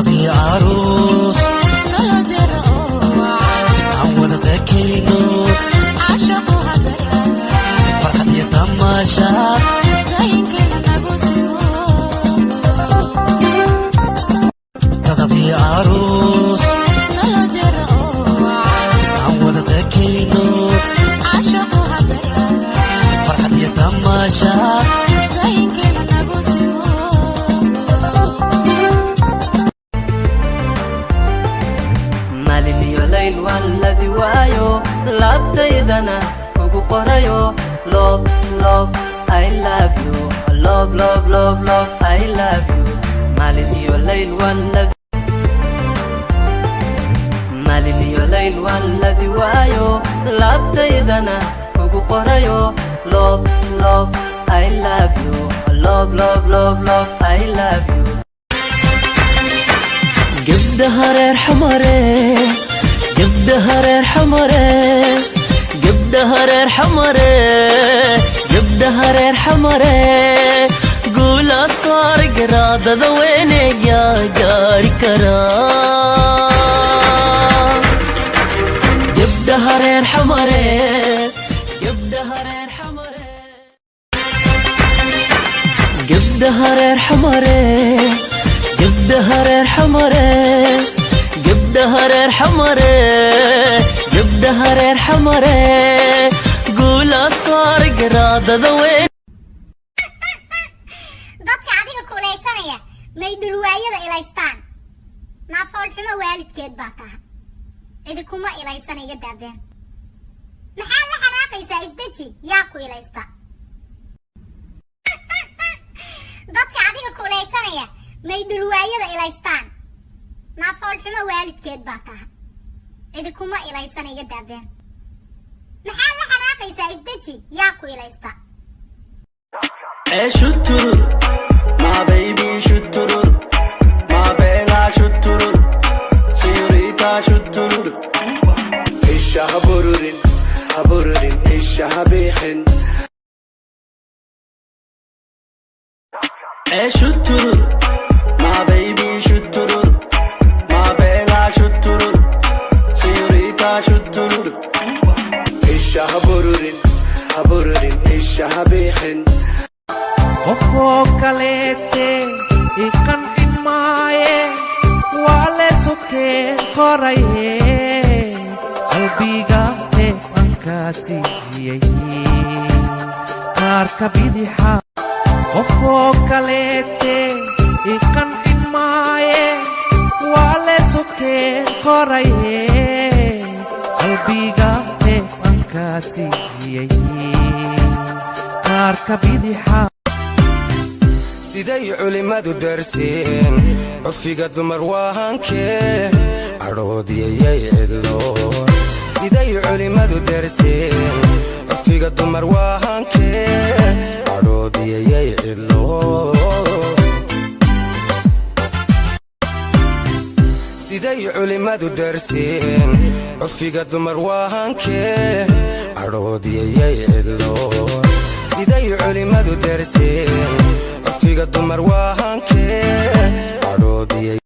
Dadii aroos aan wada dakayno, farxad iyo tamaashaad. Dadii aroos aan wada dakayno, farxad iyo tamaashaad. Maalin iyo layl waan ladi waayo, laabtaydana kugu qorayo. Love, love, I love you. Love, love, love, love, I love you. Maalin iyo layl waan ladi, maalin iyo layl waan ladi waayo, laabtaydana kugu qorayo. Love, love, I love you. Love, love, love, love, I love you. Gabdhaha reer Xamare, gabdhaha reer Xamare, gabdhaha reer Xamare, gabdhaha reer Xamare, guula saar garaadada weyne, yaa gaari karaa? Gabdhaha reer Xamare, gabdhaha reer Xamare, gabdhaha reer Xamare, gabdhaha reer Xamare, gabdhaha reer Xamare, gabdhaha reer Xamare, guula saar garaadada weyn. Dadka adiga kulaysanaya may dhurwaayada ilaystaan? Naafoolxumo waalidkeed baa taha, cidi kuma ilaysana, iga daabeen. Maxaad la xanaaqaysaa? Isdeji, yaa ku ilaysta? Dadka adiga kulaysanaya may dhurwaayada ilaystaan? Naafoolxumo waalidkeed baa taha, cidi kuma ilaysana, iga daabeen. Maxaad la xanaaqaysaa? Isdeji, yaa ku ilaysta? Hey, shuturur, my baby shuturur, my bella shuturur, señorita shuturur. Isha habururin, habururin, isha habixin. Hey, shuturur, my baby shuturur, my bella shuturur, señorita shuturur. Isha habururin, habururin, isha habixin. Qofoo kaleete i qancin maaye, waa leesukeen koraye, qalbiga ee ankaa siiyey qaarka bidixa. Qofoo kaleete i qancin maaye, waa leesukeen koraye, qalbiga ee ankaa siiyey qaarka bidixa. Siday culimmadu darseen, curfiga dumar waa hankee, cadhoodiyayay cidlo. Siday culimmadu darseen, curfiga dumar waa hankee, cadhoodiyayay cidlo. Siday culimmadu darseen, curfiga dumar waa hankee, cadhoodiyayay cidlo. Siday culimmadu darseen, curfiga dumar waa hankee, cadhoodiyay.